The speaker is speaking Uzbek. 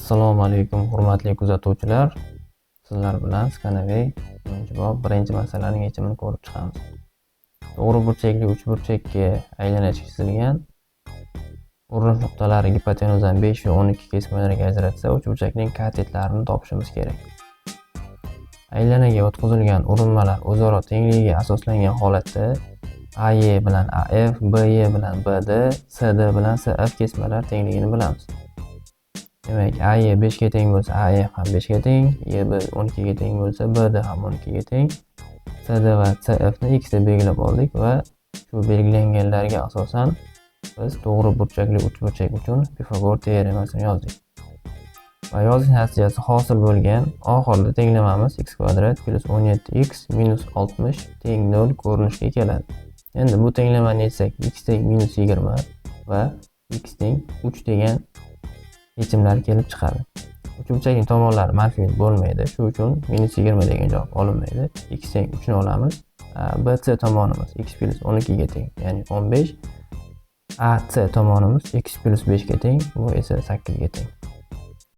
Assalomu alaykum, hurmatli kuzatuvchilar. Sizlar bilan Skanaway 10-bob 1-masalaning yechimini ko'rib chiqamiz. To'g'ri burchakli uchburchakka aylana chizilgan. Urinish nuqtalari gipotenuzadan 5 va 12 kesmalarga ajratsa, uchburchakning katetlarini topishimiz kerak. Aylanaga o'tkazilgan urinmalar o'zaro tengligiga asoslangan holatda AE bilan AF, BE bilan BD, CD bilan CF kesmalar tengligini bilamiz. Demak, AE 5 ga teng bo'lsa, AF ham 5 ga teng, EB 12 ga teng bo'lsa, BD ham 12 ga teng. CD va CF ni x deb belgilab oldik va shu belgilanganlarga asosan biz to'g'ri burchakli uchburchak uchun Pifagor teoremasini yozdik. Va yozish natijasi hosil bo'lgan oxirida tenglamamiz x kvadrat plus 17x minus 60 teng 0 ko'rinishga keladi. Endi bu tenglamani yechsak, x teng minus 20 va x teng 3 degan yechimlar kelib chiqadi. Uchburchakning tomonlari manfiy bo'lmaydi. Shu uchun minus 20 degan javob olinmaydi. X teng 3 ni olamiz. BC tomonimiz x plus 12 ga teng, ya'ni 15. AC tomonimiz x plus 5 ga teng, bu esa 8 ga teng.